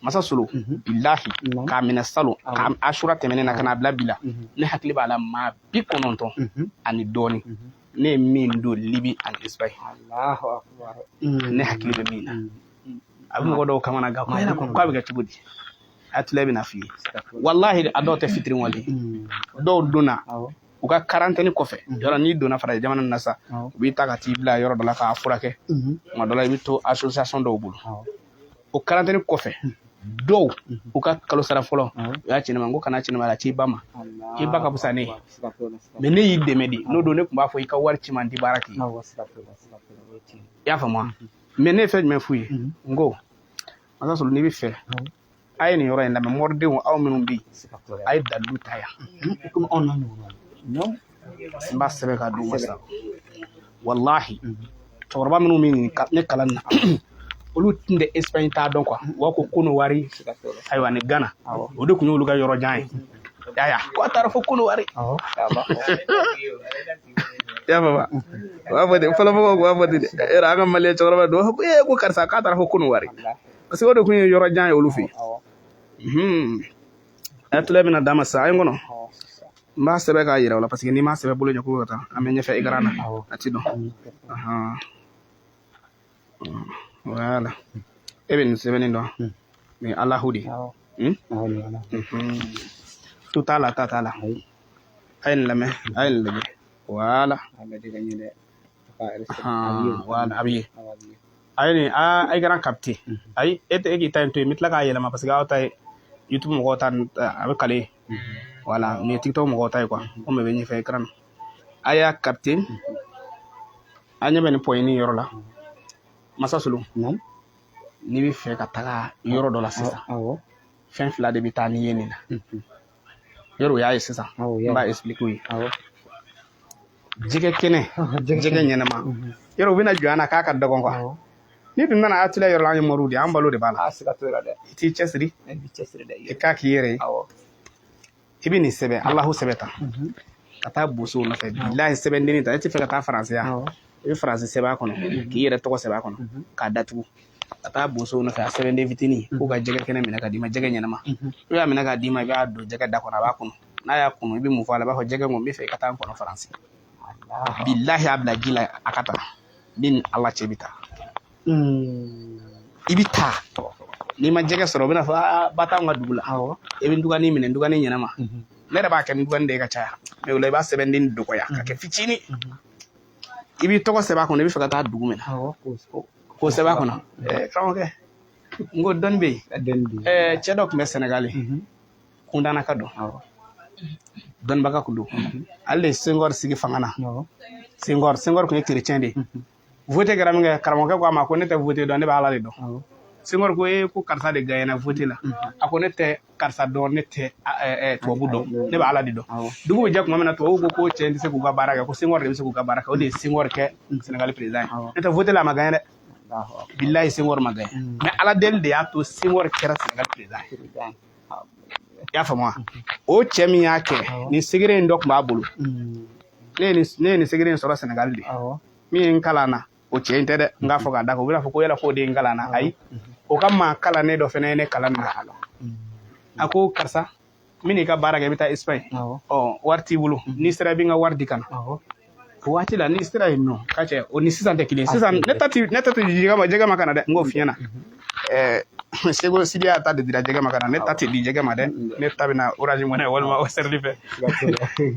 Masa Solo, bilahi, k'a minɛ salon, k'a asura tɛmɛnen na ka n'a bila bi la, ne hakili b'a la, maa 90 ani dɔɔni ne ye min don Libi ani Espagne, ne hakili bɛ min na. A bɛ mɔgɔ dɔw kamana gan ko yala ko k'a bɛ kɛ cogo di. A tila bɛna f'i ye, walahi, a dɔw tɛ fitiri wale. Dɔw donna u ka quarantaine kɔfɛ yɔrɔ, n'i donna farajɛ jamana na sa, u b'i ta ka t'i bila yɔrɔ dɔ la k'a furakɛ. Tuma dɔ la, i bɛ to association dɔw bolo. O quarantaine kɔfɛ, dɔw u ka kalo sara fɔlɔ, u y'a ci ne ma. N ko kana ci ne ma, a ci i ba ma, i ba ka fisa ne ye, mais ne y'i dɛmɛ de. N'o don, ne tun b'a fɔ i ka wari ci ma, n ti baara k'i ye. I y'a faamu wa? Mais ne ye fɛn jumɛn f'u ye? N ko masa Solo, n'i bɛ fɛ, a ye nin yɔrɔ in lamɛn. Mɔridenw, aw minnu bɛ yen, a ye dalilu ta yan. N b'a sɛbɛn k'a d'u ma sisan. Walahi, cɛkɔrɔba minnu bɛ ne kalan na, olu tun tɛ Espagne t'a dɔn quoi. U b'a ko Kɔnɔwari, ayiwa, ni Gana, o de tun y'olu ka yɔrɔ jan ye. Yaya ko a taara fo Kɔnɔwari. I y'a faamu? U b'a fɔ ten, fɔlɔfɔlɔ u b'a fɔ ten dɛ. Yɔrɔ an ka maliyɛn cɛkɔrɔba dɔw ko ee, ko karisa k'a taara fo Kɔnɔwari, parce que o de tun ye yɔrɔ jan ye olu fɛ yen. A tila bɛna d'a ma sisan, a ye n kɔnɔ, n b'a sɛbɛn k'a yira o la, parce que n'i m'a sɛbɛn bolo ɲɛ ko ka taa an bɛ ɲɛfɛ écran na, a ti dɔn. Voilà, e bɛ nin sɛbɛnni dɔn, nin ye Alahu de ye. Tu t'a la, ta t'a la. A ye nin lamɛn, a ye nin lajɛ. Voilà, voilà, a bɛ ye. A ye nin a écran capté. Ayi, e tɛ e k'i ta in to yen, n bɛ tila k'a yɛlɛma, parce que aw ta ye YouTube mɔgɔw ta, a bɛ kale. Voilà, nin ye TikTok mɔgɔw ta ye quoi. Komi bɛ ɲɛfɛ écran na, a y'a capté. A ɲɛ bɛ nin point yɔrɔ la. Masa Solo, n'i bɛ fɛ ka taga yɔrɔ dɔ la sisan, fɛn fila de bɛ taa n'i ye nin na. Yɔrɔ o y'a ye sisan, n b'a expliquer u ye. Jɛgɛ kɛnɛ, jɛgɛ ɲɛnama, yɔrɔ u bɛna jɔ an na k'a ka dɔgɔn quoi. Ni dun nana a tila yɔrɔ la, an ye moriw de ye, an balo de b'a la. I t'i cɛsiri, i k'a k'i yɛrɛ ye. I bɛ nin sɛbɛn, Alahu sɛbɛn ta ka taa bosow nɔfɛ. Bilahi, sɛbɛnden ta, e tɛ fɛ ka taa faransiya, i bɛ faransi sɛbɛn a kɔnɔ, k'i yɛrɛ tɔgɔ sɛbɛn a kɔnɔ, k'a datugu, ka taa bosow nɔfɛ. A sɛbɛnden fitinin, k'u ka jɛgɛ kɛnɛ minɛ ka d'i ma, jɛgɛ ɲɛnama. I b'a minɛ k'a d'i ma, i b'a don jɛgɛ da kɔnɔ, a b'a kɔnɔ. N'a y'a kunu, i bɛ mun fɔ a la? I b'a fɔ jɛgɛ ko n bɛ fɛ i ka taa n kɔnɔ faransi. Bilahi, a bila ji la, a ka taa ni Ala cɛ, bɛ taa. I bɛ taa, n'i ma jɛgɛ sɔrɔ, u bɛna fɔ aa, ba t'anw ka dugu la. I bɛ ndugani minɛ, ndugani ɲɛnama. Ne yɛrɛ b'a kɛ ndugani de ye ka caya, mais o la i b'a sɛbɛnden dɔgɔya ka kɛ fitinin. I b'i tɔgɔ sɛbɛn a kɔnɔ, i bɛ fɛ ka taa dugu min na, k'o sɛbɛn a kɔnɔ. Karamɔgɔkɛ, n ko dɔnni bɛ yen. Cɛ dɔ tun bɛ Sɛnɛgali, kundanaka dɔn, dɔnnibaga kun don. Ale de ye Senghor sigi fanga na. Senghor tun ye chrétien de ye. Vote kɛra min kɛ, karamɔgɔkɛ ko a ma ko ne tɛ vote dɔn, ne bɛ Ala de dɔn. Senghor ko ee, ko karisa de gagnera vote la. A ko ne tɛ karisa dɔn, ne tɛ tubabu dɔn, ne bɛ Ala de dɔn. Dugu bɛ jɛ tuma min na, tubabu ko ko cɛ tɛ se k'u ka baara kɛ, ko Senghor de bɛ se k'u ka baara kɛ. O de ye Senghor kɛ Sénégal président ye. Ne tɛ vote la, a ma gagné dɛ. Bilahi, Senghor ma gagné, mais Ala deli de y'a to Senghor kɛra Sénégal président ye. I y'a faamu wa? O cɛ min y'a kɛ, nin secret in dɔ tun b'a bolo. Ne ye nin secret in sɔrɔ Sénégal de. Min ye n kalan na, o cɛ in tɛ dɛ, n k'a fɔ k'a da kan, u bɛna fɔ ko yala k'o de ye n kalan na. Ayi, o ka maa kalannen dɔ fana ye ne kalan na. A ko karisa, n bɛn'i ka baara kɛ, i bɛ taa Espagne, ɔ wari t'i bolo, n'i sera i bɛ n ka wari di ka na. O waati la, n'i sera yen nɔ ka cɛ, o ni sisan tɛ kelen ye. Sisan ne ta ti jɛgɛ ma ka na dɛ. N k'o f'i ɲɛna. Sego Sidiya ta de dira jɛgɛ ma ka na, ne ta tɛ di jɛgɛ ma dɛ. Ne ta bɛna Orange Money walima Western fɛ.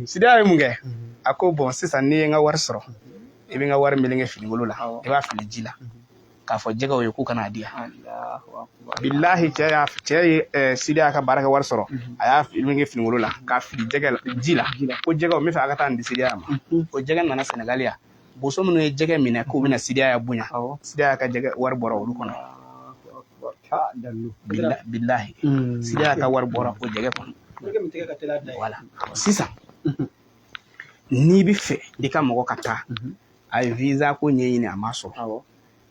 Sidiya ye mun kɛ? A ko bon, sisan n'i ye n ka wari sɔrɔ, i bɛ n ka wari meleke finigolo la, i b'a fili ji la. K'a fɔ jɛgɛw ye k'u kana di yan. Bilahi cɛ ye Sidiya ka baara kɛ wari sɔrɔ, a y'a min kɛ finikolon la k'a fili jɛgɛ ji la, ko jɛgɛw n bɛ fɛ a ka taa nin di Sidiya ma. O jɛgɛ nana Senegali yan. Boso minnu ye jɛgɛ minɛ k'u bɛna Sidiya bonya, Sidiya ka jɛgɛ wari bɔra olu kɔnɔ. Bilahi Sidiya ka wari bɔra o jɛgɛ kɔnɔ. Voilà. Sisan n'i bɛ fɛ i ka mɔgɔ ka taa, a ye visa ko ɲɛɲini, a ma sɔrɔ.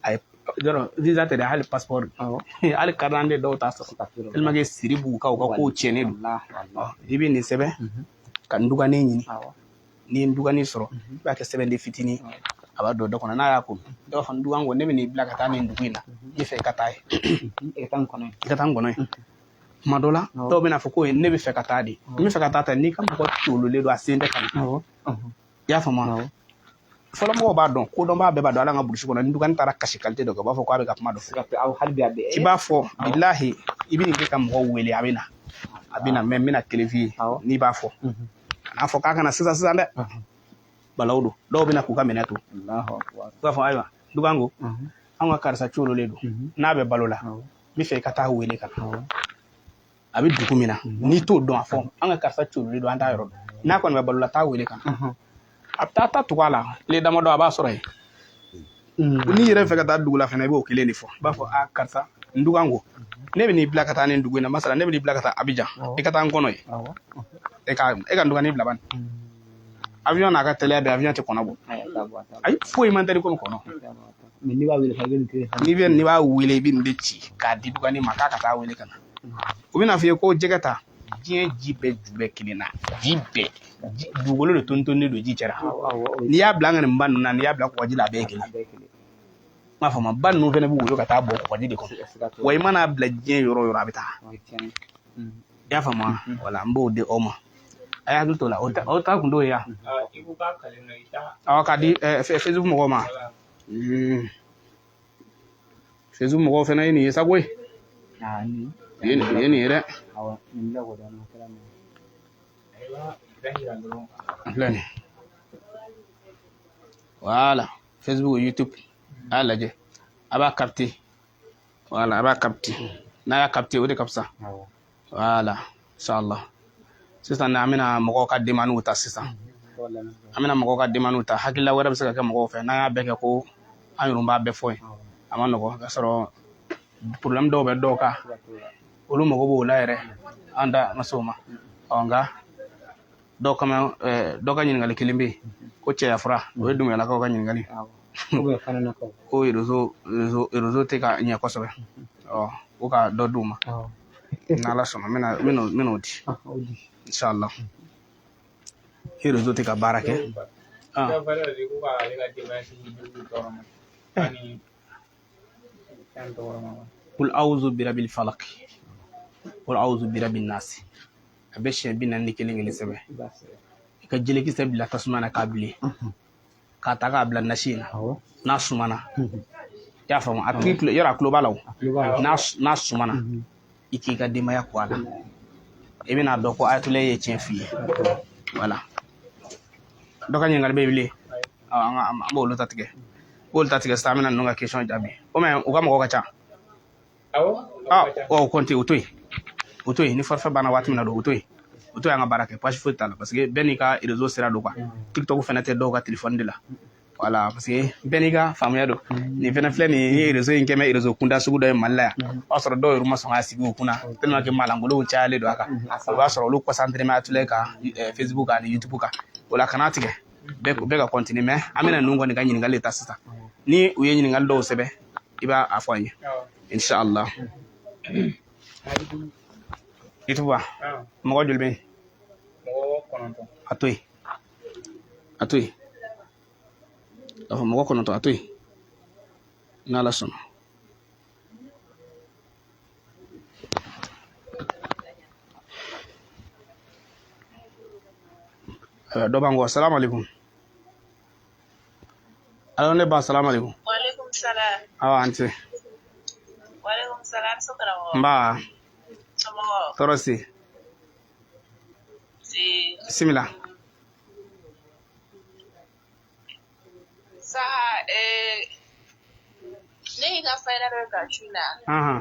A ye yɔrɔ visa tɛ dɛ, hali passeport, hali carte d'identité dɔw t'a sɔrɔ, tellement que siri b'u kan, u ka kow tiɲɛnen don. I bɛ nin sɛbɛn ka nduganin ɲini. N'i ye nduganin sɔrɔ, i b'a kɛ sɛbɛnden fitinin, a b'a don dɔ kɔnɔ. N'a y'a ko, dɔ b'a fɔ ndugan ko ne bɛ n'i bila ka taa nin dugu in na, n bɛ fɛ i ka taa yen, i ka taa n kɔnɔ yen. Tuma dɔ la dɔw bɛna fɔ ko ne bɛ fɛ ka taa de, n bɛ fɛ ka taa ta. N'i ka mɔgɔ tololen don, a sen tɛ ka na. I y'a faamu? Fɔlɔ mɔgɔw b'a dɔn, kodɔnbaa bɛɛ b'a dɔn. Ala ka burusi kɔnɔ, ni dugani taara kasi kalite dɔ kɛ, u b'a fɔ k'a bɛ ka kuma dɔ fɔ. I b'a fɔ bilahi, i bɛ nin kɛ ka mɔgɔw wele, a bɛ na, a bɛ na. Mɛ n bɛna kelen f'i ye, n'i b'a fɔ, a n'a fɔ k'a kana sisan sisan dɛ, balawu don. Dɔw bɛna k'u ka minɛ to, u b'a fɔ ayiwa dugan ko an ka karisa cololen don, n'a bɛ balo la, n bɛ fɛ i ka taa wele ka na. A bɛ dugu min na, n'i t'o dɔn, a fɔ an ka karisa cololen don, an t'a yɔrɔ dɔn, n'a kɔni bɛ balo la, taa wele ka na. A bɛ taa ta tugu a la tile damadɔ, a b'a sɔrɔ yen. N'i yɛrɛ fɛ ka taa dugu la fana, i b'o kelen de fɔ. I b'a fɔ a karisa n dugan ko ne bɛ n'i bila ka taa nin dugu in na, masala ne bɛ n'i bila ka taa Abidjan, i ka taa n kɔnɔ yen, e ka nduganin bila bani. Avion n'a ka teliya bɛɛ, avion tɛ kɔnɔ bɔ. Ayi, foyi man teli komi kɔnɔ. N'i b'a wele, i bɛ nin de ci k'a di duganin ma k'a ka taa wele ka na. U bɛna f'i ye ko jɛgɛ ta, diɲɛ ji bɛɛ ju bɛɛ kelen na, ji bɛɛ dugukolo de tontonnen don ji cɛra. N'i y'a bila an ka nin ba ninnu na, n'i y'a bila kɔgɔji la, a bɛɛ ye kelen. N b'a fɔ ma, ba ninnu fana bɛ woyo ka taa bɔ kɔgɔji de kɔnɔ. Wa i mana bila diɲɛ yɔrɔ o yɔrɔ, a bɛ taa. I y'a faamu? Wala, n b'o di aw ma. A y'a hakili t'o la, o ta kun t'o ye yan. Awɔ, k'a di Facebook mɔgɔw ma. Facebook mɔgɔw fana ye nin ye sa koyi. Ye nin ye dɛ. Filɛ nin. Voilà, Facebook, YouTube, a y'a lajɛ. A b'a capter. Voilà, a b'a capter. N'a y'a capter, o de ka fisa. Voilà, inchallah. Sisan an bɛna mɔgɔw ka demandew ta sisan. An bɛna mɔgɔw ka demandew ta. Hakilila wɛrɛ bɛ se ka kɛ mɔgɔw fɛ. N'an y'a bɛɛ kɛ ko an yɛrɛ b'a bɛɛ fɔ yen, a ma nɔgɔn. K'a sɔrɔ problème dɔw bɛ dɔw kan, olu mago b'o la yɛrɛ, an da ma se o ma. Ɔ nka dɔw kama, dɔw ka ɲininkali kelen bɛ yen ko cɛya fura, o ye Dunbiyalakaw ka ɲininkali. Ko réseau tɛ ka ɲɛ kosɛbɛ. Ɔ ko ka dɔ d'u ma. N'Ala sɔnna, n bɛn'o di. Inshallah. Ni réseau tɛ ka baara kɛ. Kul awuzu birabil falak, kul awuzu birabin nasi. A bɛ siɲɛ 41 sɛbɛn. I ka jelikisɛ bila tasuma na k'a bilen, k'a ta k'a bila nasi in na. N'a sumana, i y'a faamu, a tigi yɔrɔ a tulo b'a la o. N'a sumana, i k'i ka denbaya ko a la. I bɛna dɔn ko Ayatollah ye tiɲɛ f'i ye. Voilà. Dɔ ka ɲininkali bɛ yen bilen? An b'olu ta tigɛ. B'olu ta tigɛ sisan, an bɛna ninnu ka question jaabi. O mɛ u ka mɔgɔ ka ca. Awɔ, o kɔnte, o to yen. O to yen, ni forfait banna waati min na don, o to yen. O to yen, an ka baara kɛ, page foyi t'a la. Parce que bɛɛ n'i ka réseau sira don quoi. TikTok fana tɛ dɔw ka téléphone de la. Voilà, parce que bɛɛ n'i ka faamuya don. Nin fana filɛ nin ye, réseau in kɛ mɛ réseau kunda sugu dɔ ye Mali la yan. O b'a sɔrɔ dɔw yɛrɛ ma sɔn k'a sigi u kunna, tellement que malangolow cayalen don a kan. O b'a sɔrɔ olu concentré bɛ Ayatollah kan, Facebook kan ani YouTube kan. O la kana tigɛ. Bɛɛ ka continuer, mais an bɛna ninnu kɔni ka ɲininkali de ta sisan. Ni u ye ɲininkali dɔw sɛbɛn, i b'a fɔ an ye. Inshallah. YouTube wa? Mɔgɔ joli bɛ yen? Mɔgɔ 9. A to yen. A to yen. K'a fɔ mɔgɔ 9, a to yen. N'Ala sɔnna. Dɔ b'an kɔ. Salamu alaikum. Alo, ne ba, salamu alaikum. Wa alaikum salam. Awa, an ce. Wa alaikum salam, so karamɔgɔ. Nba. Somɔgɔw? Tɔɔrɔ si. Si. Bisimila. Sa, ne y'i ka fayida dɔ bila su in na. Ahan.